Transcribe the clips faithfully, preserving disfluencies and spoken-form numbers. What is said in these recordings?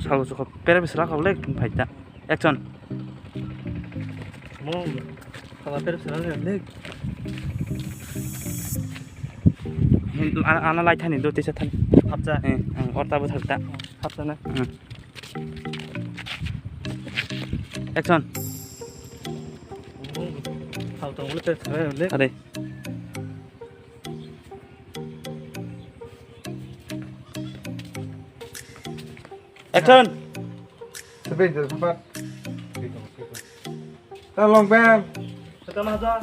Salo sukha pera bisra khaw le phaita. Action. Mo, khala pera bisra le le. Ana, ana lai thani do tisa thani. Hapsa. Eh, ang orta bo thakta. Hapsa na. Hmm. Action. Mo, khal tong le pera bisra le. Are. Action. Sepe je sepat. Ta long pen. Kata mahajon.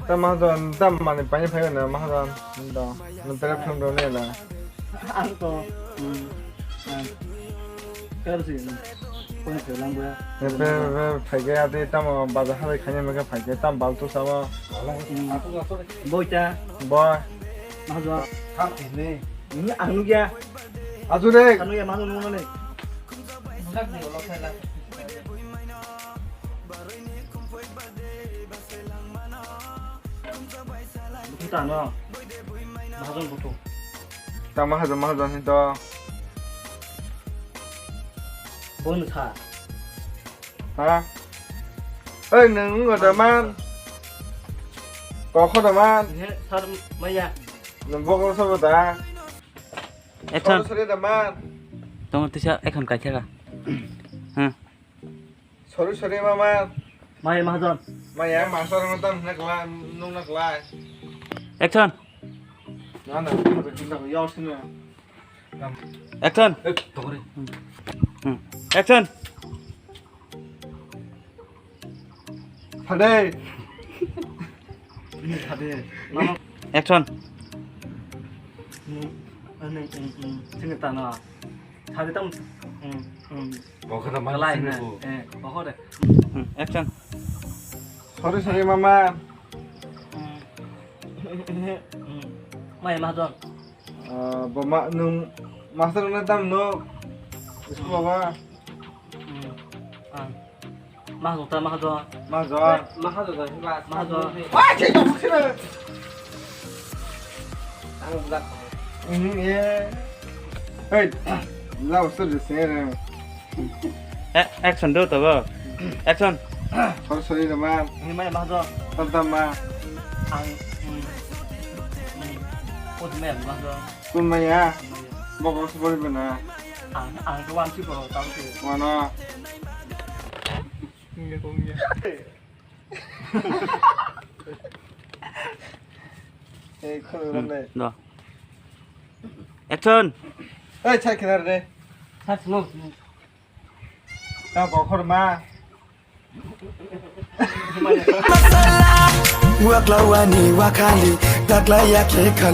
Ta mahajon, ta mani pani phai na mahajon. Ndo. Nang pera phung do ne la. Ang to. Hmm. Ang. Kar si. Pon phai lang ba. Pe pe phai ga ati tamo baja hai khanya me phai ga tam bal to sawa. Hmm. Boita. Boy. Mahajon. Thap ni. Ini anu ya. Aju de. Anu ya manu nuna ne. Buku tano. Mahajon buku. Ta mahajon, mahajon hin to. Bon kha. Ha? Oi, nang ngo da man. Kokho da man. He, sar maya. Nang bokol sobo da. Action. Sorry, sorry, da man. Tong tisa action kaisa ka. Hmm. Sorry, sorry, mama. Maya mahajon. Maya, master nang tam na kla, nung na kla. Action. Na na, na na, yau sini. Action. Eh, tokore. Hmm. Action. Thade. Ini thade. Mama. Action. Hmm. Ini, hmm, hmm. Sini tana. Thade tam. Hmm, hmm. Kokho da man. Kalai sini na. Ko. Eh, kokho de. Hmm. Action. Sorry, sorry, mama. Hmm. Hmm. Mai mahajon. Ah, bo ma, nung master na tam no. School ba. Hmm. Ah. Mahajon ta mahajon. Mahajon. Mahajon ta hiba. Mahajon. Wah, cek tu sih. Ang budak. Hmm, ye. Hey, lau sir de sir. Eh, action do to bo. Action. Sorry, sorry, da man. Ni mai mahajon. Tam tam ma. Ang. Hmm. Hmm. Kot mai mahajon. Kun maya. Bokol se bori bana. Ang, ang ke wan si boro tau si. Wano. Nge kong nge. Eh, khoro ram dai. Do. Action. Eh, chai khinar de. Chai sino. Ta bokol ma. Waklawani wakali, taklaya khe